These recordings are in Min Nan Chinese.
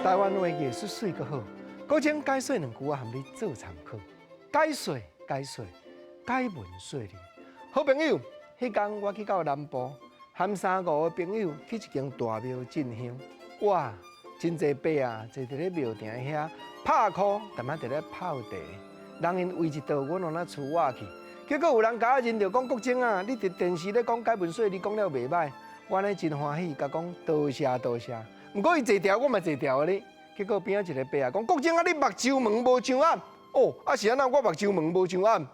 台灣話藝術媠閣好，閣將解說兩句我含你做參考。解說解說解文說理。好朋友，彼工我去到南部，含三五個朋友去一間大廟進香。哇，真濟伯仔坐佇咧廟埕遐拍箍，淡仔佇咧泡茶。人𪜶圍一桌，阮攏若跙倚去。結果有人共我認著講國政啊，你佇電視咧講解文說理講了袂䆀，我呢真歡喜，共講多謝多謝。毋過伊坐牢，我嘛坐牢咧。結果邊仔一個伯仔講國政啊，你目睭毛無上暗哦，啊是按怎？我目睭毛無上暗，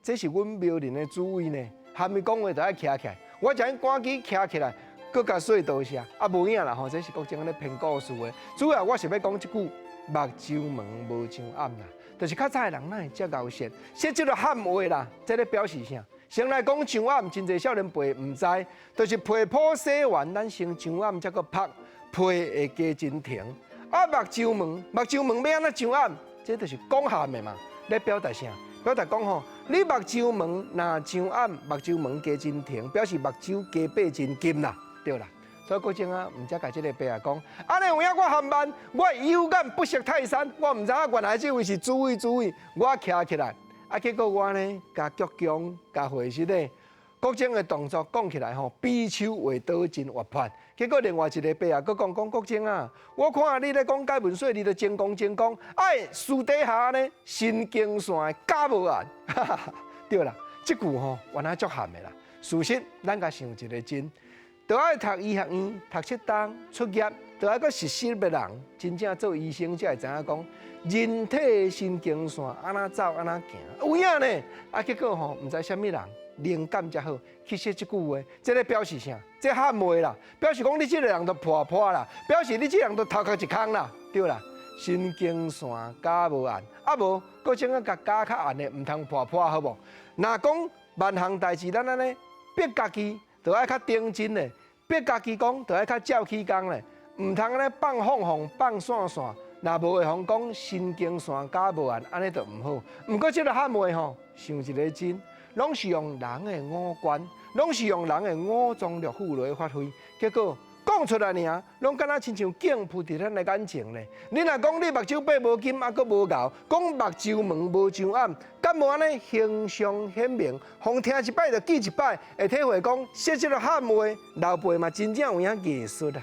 這是阮廟內的主委呢，含伊講話就愛徛起來，我才趕緊徛起來，閣共說多謝。啊無影啦吼，這是國政咧編故事的。主要我是欲講這句目睭毛無上暗啦，就是較早的人哪會遮𠢕說，說這個漢話啦，這咧表示啥？先來講上暗，真濟少年輩毋知，就是皮膚洗完，咱先上暗才閣曝，皮會加真甜。啊，目睭毛，目睭毛欲按怎上暗？這就是講譀的嘛，咧表達啥？表達講吼，你目睭毛若上暗，目睭毛加真甜，表示目睭加白真金啦，對啦。所以國政啊，毋才共這個伯仔講，按呢有影我含慢，我有眼不識泰山，我毋知影原來這位是主委主委，我徛起來，啊，結果我呢，共鞠躬，共會失禮。國政的動作講起來吼，比手畫刀真活潑。結果另外一個伯仔，閣講講國政啊，我看你咧講解文說理，都精工精工，哎，私底下呢神經線假無按，對啦，這句吼原來足譀的啦。事實，咱共想一個真，著愛讀醫學院，讀七冬出業，著愛閣實習的人，真正做醫生才會知影講，人體的神經線按怎走按怎行，有影呢？啊，結果吼，毋知啥物人靈感遮好，去寫這句話，這咧表示啥？這譀話啦，表示講你這個人都破破啦，表示你這個人都頭殼一空啦，對啦。神經線假無按，啊無，閣種啊共加較按的，毋通破破好無？若講萬項代誌，咱按呢逼家己，就愛較認真的，逼家己講，就愛較照起工咧，毋通按呢放放放放散散。若無會予講神經線假無按，按呢就毋好。毋過這個譀話吼，想一個真，攏是用人的五官，攏是用人的五臟六腑來發揮，結果講出來爾，攏敢若親像鏡浮佇咱的眼前咧。你若講你目睭白無金，猶閣無𠢕，講目睭毛無上暗，敢無按呢形象顯明？予聽一擺就記一擺，會體會講說這个譀話，老輩嘛真正有影藝術啊。